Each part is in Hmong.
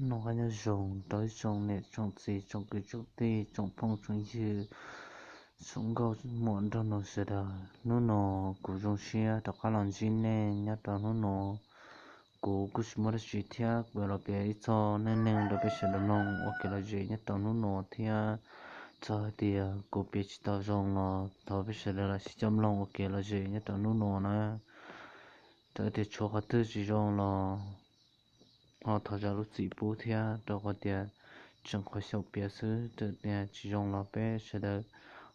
Noj qab nyob zoo rau ib tsoom niam tsoom txiv tsoom kwv tsoom tij tsoom phooj tsoom ywg, tsoom nkauj muam nraug nus sawv daws. Hnub no kuv zoo siab rov qab los ntsib nej nyob rau hnub no. Kuv kuj tsis muaj dab tsi thiab kuv los piav ib txoj neej neeg rau peb sawv daws mloog ua kev lom zem nyob rau hnub no thiab. Txog hais tias kuv piav tsis tau zoo los thov peb sawv daws los sib coj mloog ua kev lom zem nyob rau hnub no na. Txawm tias tshuav qhov twg tsis zoo los ho thov zam lub txim pub thiab rau qhov tias tseem qhov xyaum piav xwb. Txawm tias tsis zoo los peb sawv daws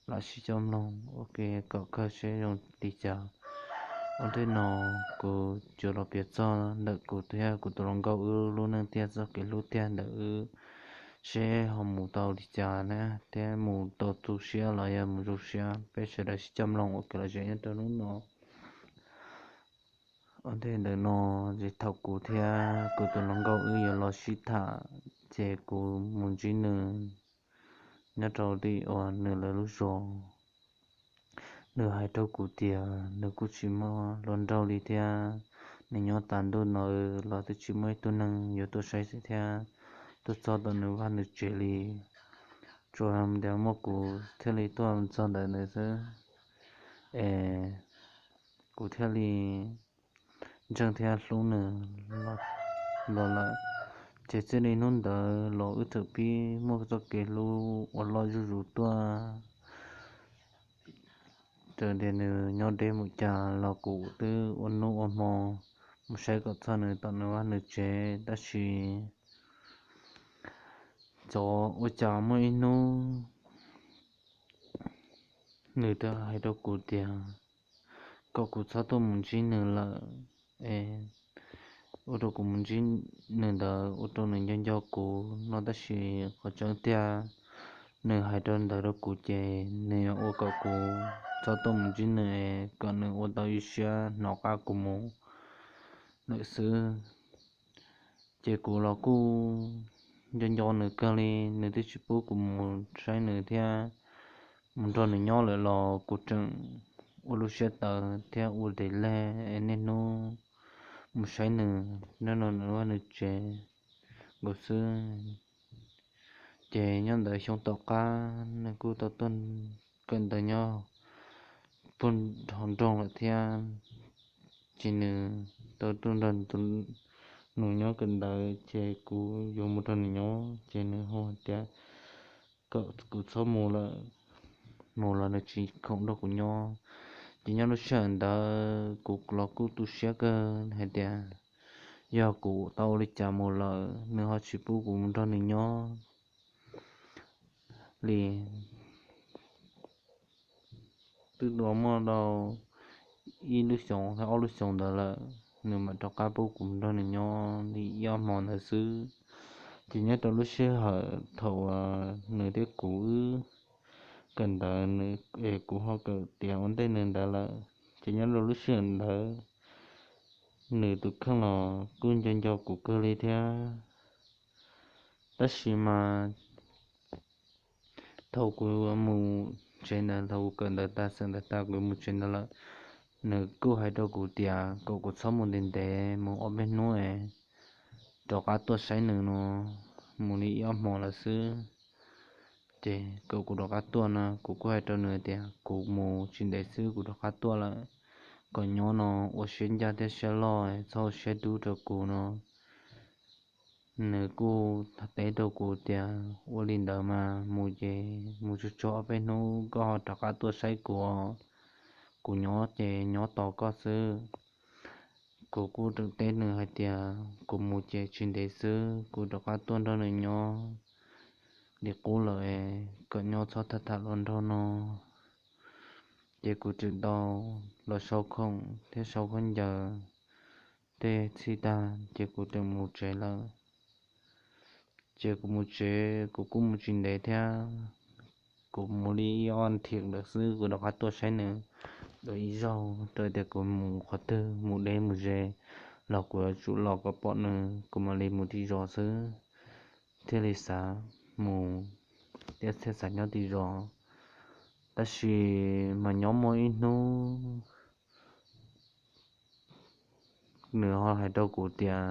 los sib coj mloog ua kev kom kawg seb zoo li cas. Ua ntej no kuv yuav los piav txog ntawm kuv thiab kuv tus hluas nkauj wb lub neej thiab txoj kev hlub tiag ntawm wb seb ho mus tau li cas na thiab mus tau tu siab los yog mus zoo siab. Peb sawv daws sib coj mloog ua kev lom zem nyob rau hnub no. Ua ntej ntawm no, ces thaum kuv thiab kuv tus hluas nkauj wb yuav los sib tham, ces kuv mus ntsib nws nyob rau tim uas nws lawv lub zos. Nws hais rau kuv tias nws kuj tsis muaj hluas nraug li thiab, nws nyob tas ntuj no los twb tsis muaj ib tug neeg yuav tuaj saib xwb thiab tuaj txog tom nws vaj nws tsev li. Tsuas tias muaj kuv thiaj li tuaj txog ntawm nws xwb, es kuv thiaj li ntseeg thiab hlub nws los lawm. Ces txij li hnub ntawd los wb txawm pib muaj txoj kev hlub uas loj zuj zus tuaj. Txawm tias nws nyob deb mus cas los kuv twb ua hnub ua hmo mus saib kom txog nws tom nws vaj nws tsev. Tab sis xyov ua cas muaj ib hnub nws thiaj hais rau kuv tias kom kuv txhob tuaj mus ntsib nws lawm, es ua rau kuv mus ntsib nws ntawd ua rau nws nco nco kuv no. Tab sis qhov tseeb tiag, nws hais rau ntawd rau kuv ces nws ua kom kuv txhob tuaj mus ntsib nws es kom nws ua tau ib siab hnov qab kuv mus lawm xwb. Ces kuv los kuj nco nco nws kawg li, nws twb tsis pub kuv mus saib nws thiab mus nrog nws nyob lawm los kuv tseem ua lub siab tawv thiab ua tes leg es niaj hnub mus saib nws nyob nws vaj nws tsev nkaus xwb. Ces nyob ntawd xyoo tom qab nws kuj tau tuaj kawm ntawv nyob puag nroog lawm thiab. Ces nws tau tuaj nrog tus nus nyob kawm ntawv, ces kuv yuav mus nrog nws nyob, ces nws hu tias kom kuv txhob mus lawm, mus los nws tsis khoom nrog kuv nyob. Ces nyob lub sij hawm ntawd kuv los kuj tu siab kawg hais tias yog kuv tau ua li cas mus lawm nws ho tsis pub kuv mus nrog nws nyob li. Twb tau muaj dua ib lub xyoos thiab ob lub xyoos ntawd lawm, nws mam rov qab pub kuv nrog nws nyob li ib ob hmo ntawd xwb. Ces nyob rau lub sij hawm thaum uas nws thiab kuv wb kawm ntawv, nws es kuv ho kawm tiav ua ntej nws ntawd lawm, ces nyob rau lub sij hawm ntawd nws tus kheej los kuj nco nco kuv kawg li thiab. Tab sis mas thaum kuv mus tsev ntawd, thaum kuv kawm ntawv tas xeem ntawv tas kuv mus tsev ntawd lawm, nws kuj hais rau kuv tias kom kuv txhob mus ntev ntev, mus ob peb hnub es rov qab tuaj saib nws no, mus li ib ob hmo lawm xwb. Ces kom kuv rov qab tuaj no, kuv kuj hais rau nws tias kuv mus tsis ntev xwb kuv rov qab tuaj lawm, kom nyob no ua siab ncaj thiab siab loj, txhob ua siab dub rau kuv no. Nws kuj teb rau kuv tias ua li ntawd mas mus ces mus tsuag tsuag ob peb hnub koj ho rov qab tuaj saib kuv, kuv nyob ces nyob tos koj xwb. Kuv kuj teb nws hais tias kuv mus ces tsis ntev xwb kuv rov qab tuaj nrog nws nyob li qub lawm, kom nyob txhob tham tham hluas nraug no. Ces kuv tseem tau los sau khoom thiab sau khaub ncaws tej txhij tag ces kuv tseem mus tsev lawm. Ces kuv mus tsev kuv kuj mus tsis ntev thiab, kuv mus li ib ob thiv lawm xwb kuv rov qab tuaj saib nws dua ib zaug, rau tias kuv mus qhov twg mus deb mus ze los kuv yuav tsum los kom pom nws, kuv mam li mus tim zos xwb, thiaj li xav mus thiab thiaj xav nyob tim zos. Tab sis mas nyob muaj ib hnub nws ho hais rau kuv tias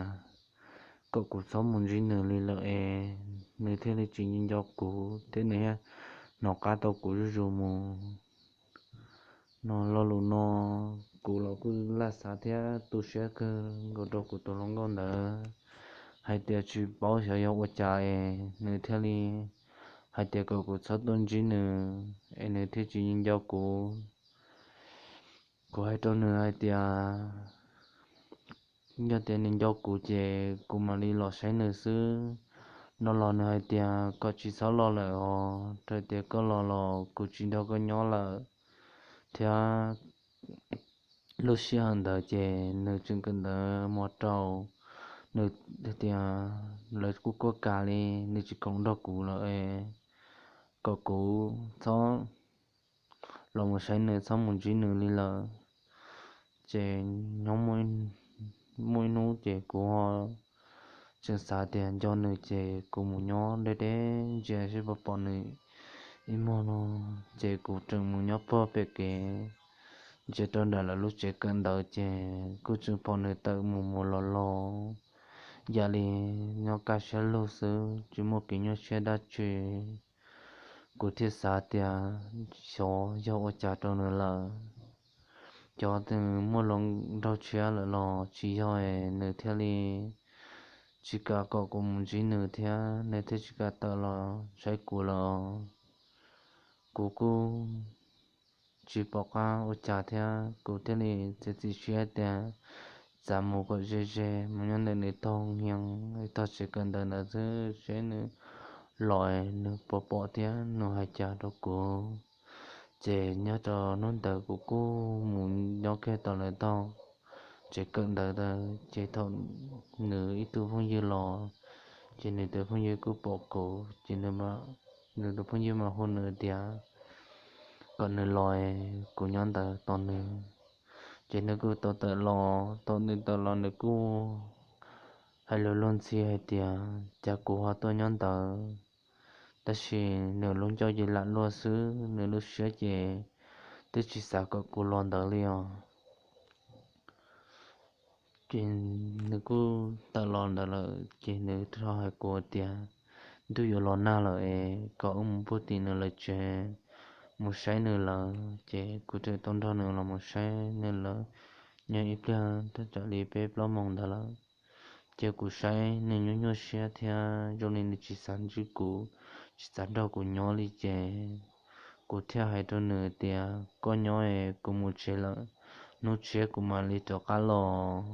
kom kuv txhob mus ntsib nws li lawm es nws thiaj li tsis nco kuv thiab nws thiaj hnov qab tau kuv zuj zus mus. No lo lus no kuv los kuj laj xav thiab tu siab kawg nkaus rau kuv tus hluas nkauj ntawd hais tias tsis paub xyov yog ua cas es nws thiaj li hais tias kom kuv txhob tuaj ntsib nws es nws thiaj tsis nco kuv. Kuv hais rau nws hais tias yog tias nws nco kuv ces kuv mam li los saib nws xwb. No los nws hais tias kom tsis txhob los lawm os, rau tias koj los los kuv tsis nrog koj nyob lawm thiab. Lub sij hawm ntawd ces nws tseem kawm ntawv mos rau, nws tias lawv kuj kuaj kas li, nws tsis khoom nrog kuv lawm, kom kuv txhob los mus saib nws, txhob mus ntsib nws li lawm. Ces nyob muaj ib hnub ces kuv ho tseem xav tias nco nws ces kuv mus nyob deb deb ntsia seb puas pom nws ib muag no. Ces kuv tseem mus nyob puag pem kev ntsia rau nram lawv lub tsev kawm ntawv ces kuj tseem pom nws tawm mus mus los los, yam li nyob kaj siab lug xwb tsis muaj kev nyuaj siab dab tsi. Kuv thiaj xav tias xyov yog ua cas rau nws lawm, xyov nws muaj hluas nraug tshiab lawm los tsis yog es nws thiaj li tsis kam kom kuv mus ntsib nws thiab nws thiaj tsis kam tawm los saib kuv lawm. Kuv kuj tsis pom qab ua cas thiab kuv thiaj li txiav txim siab tias txav mus kom ze ze mus nyob ntawm nws tog hia, tog tsev kawm ntawv ntawd xwb seb nws los nws puas pom thiab nws hais cas rau kuv. Ces nyob rau hnub ntawd kuv kuj mus nyob kiag tom lawv tog tsev kawm ntawv ntawd ces thaum nws ib tug phooj ywg los, ces nws tus phooj ywg kuj pom kuv ces nws tus phooj ywg mas hu nws tias kom nws los, kuv nyob ntawd tos nws. Ces nws kuj tau tawm los, thaum nws tawm los nws kuj hais lus luag ntxhi hais tias cas kuv ho tuaj nyob ntawd. Tab sis nws lub ncauj ces lam luaj xwb, nws lub siab ces twb tsis xav kom kuv los ntawd li os. Ces nws kuj tawm los ntawd lawm ces nws thiaj hais kuv tias ntuj yuav los nag lawm es kom wb mus puag tim nws lawv tsev mus saib nws lawv. Ces kuv thiaj tau nrog nws los mus saib nws lawv. Nyob ib pliag thaj tsam li peb plaub moos ntawd lawm, ces kuv saib nws nyuaj nyuaj siab thiab zoo li nws tsis xav ntsib kuv, tsis xav nrog kuv nyob li ces kuv thiaj hais rau nws tias koj nyob es kuv mus tsev lawm, hnub tshiab kuv mam li rov qab los.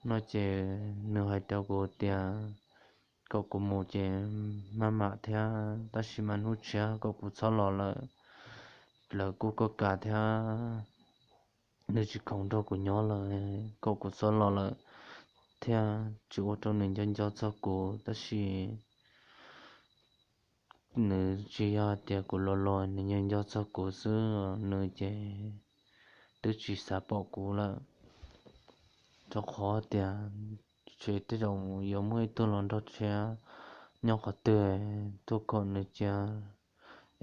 No ces nws hais rau kuv tias kom kuv mus ces maj mam thiab, tab sis mas hnub tshiab kom kuv txhob los lawm, lawv kuj kuaj kas thiab nws tsis khoom nrog kuv nyob lawm, kom kuv txhob los lawm thiab tsis ua rau nws nco nco txog kuv. Tab sis nws tsis yog tias kuv los los nws nco nco txog kuv xwb, nws ces twb tsis xav pom kuv lawm, rau qhov tias tej zaum yuav muaj ib tug hluas nraug tshiab nyob qhov twg tuaj kom nws cia,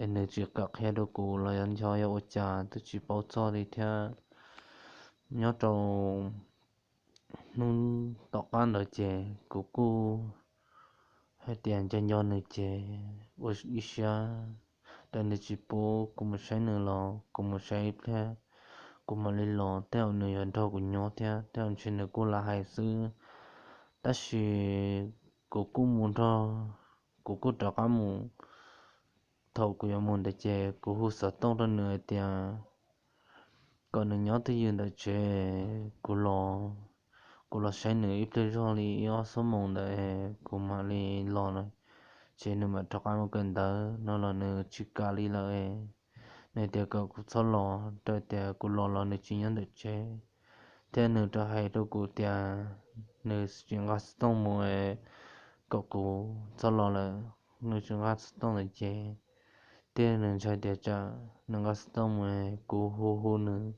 es nws tsis kam qhia rau kuv los yog nco yog ua cas twb tsis paub txog li thiab. Nyob rau hnub tom qab ntawd ces kuv kuj hais tias nco nco nws ces ua ib siab, raws nws tsis pub kuv mus saib nws los kuv mus saib ib pliag, kuv mam li los tej zaum nws yuav nrog kuv nyob thiab tej zaum ntshe nws kuj lam hais xwb. Tab sis kuv kuj mus nrog, kuv kuj rov qab mus. Thaum kuv yuav mus ntawd ces kuv hu xov tooj rau nws hais tias kom nws nyob twj ywm ntawm tsev, kuv los, kuv los saib nws ib pliag zog li ib ob xuab moos ntawd kuv mam li los lawm, ces nws mam rov qab mus kawm ntawv no los nws tsis kam li lawm. Nws tias kom kuv txhob los, rau tias kuv los los nws tsis nyob ntawm tsev, thiab nws rov hais rau kuv tias nws tsis nqa xov tooj mus, kom kuv txhob los lawm, nws tsis nqa xov tooj ntawm ces, thiab nws ntshai tias tsam nws nqa xov tooj mus kuv hu hu nws,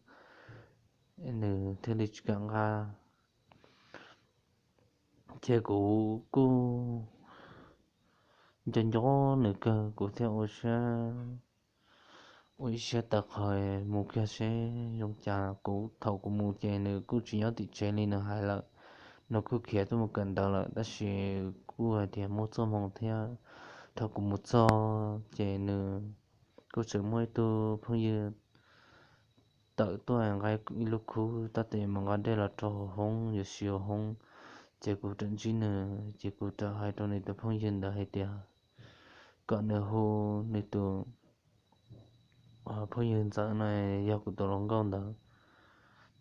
nws thiaj li tsis kam nqa. Ces kuv kuj nco nco nws kawg, kuv thiaj ua siab, ua ib siab tawv qhawv mus kiag seb zoo cas. Kuv thaum kuv mus ces nws kuj tsis nyob tim tsev li nws hais lawm, nws kuj khiav tuaj mus kawm ntawv lawm, tab sis kuj hais tias muaj txoj hmoo thiab. Thaum kuv mus txog ces nws kuj tseem muaj ib tug phooj ywg tawm tuaj nqa ib lub khub tab tom mus nqa dej los rau hauv hoob, yuav siv hauv hoob. Ces kuv rawm ntsib nws ces kuv rawm hais rau nws tus phooj ywg ntawd hais tias kom nws hu nws tus phooj ywg ntxawm no, yog kuv tus hluas nkauj ntawd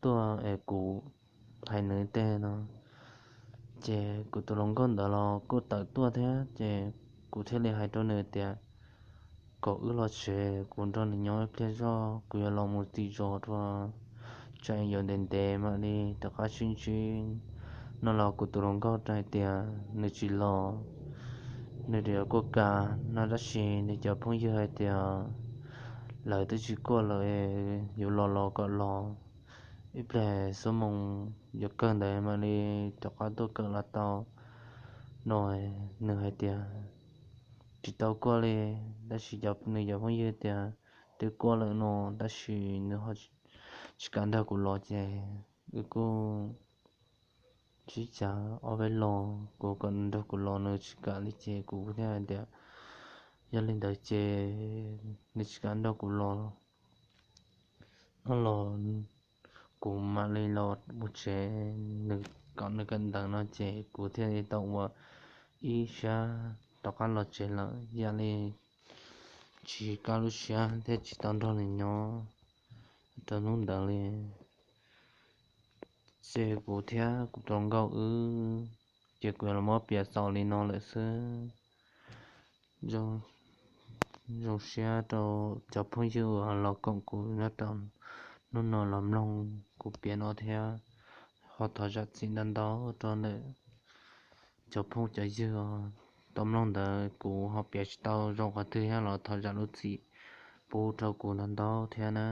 tuaj es kuv hais nws tej no. Ces kuv tus hluas nkauj ntawd los kuj tawm tuaj thiab, ces kuv thiaj li hais rau nws tias kom wb los tsev, kuv nrog nws nyob ib pliag zog, kuv yuav los mus tim zos rau, tsam yuav ntev ntev mam li rov qab sib ntsib no. Los kuv tus hluas nkauj hais tias nws tsis los, nws yuav kuaj kav no, tab sis nws cov phooj ywg hais tias lawv twb tsis kuaj lawm, yuav los los kom los, ib pliag xuab moos yuav kawg ntawd mam li rov qab tuaj kawm los tau no. Nws hais tias tsis tau kuaj li, tab sis nws cov phooj ywg tias twb kuaj lawm no, tab sis nws ho tsis kam nrog kuv los ces wb kuj sib cav ob peb lo, kuv kom nws nrog kuv los nws tsis kam li ces kuv thiaj hais tias yog li ntawd ces nws tsis kam nrog kuv los no los kuv mam li los mus tsev, nws kom nws kawm ntawv no ces kuv thiaj li tau ua ib siab rov qab los tsev lawm, yam li tsis kaj lub siab thiab tsis tau nrog nws nyob rau hnub ntawd li. Ces kuv thiab kuv tus hluas nkauj wb, ces kuv yuav los muab piav xaus li no lawm xwb. Zoo siab rau cov phooj ywg uas los koom kuv nyob rau hnub no los mloog kuv piav no thiab, ho thov zam txim ntau ntau rau ntawm cov phooj cov ywg tau mloog ntawd, kuv ho piav tsis tau zoo qhov twg thiab los thov zam lub txim pub rau kuv ntau ntau thiab na.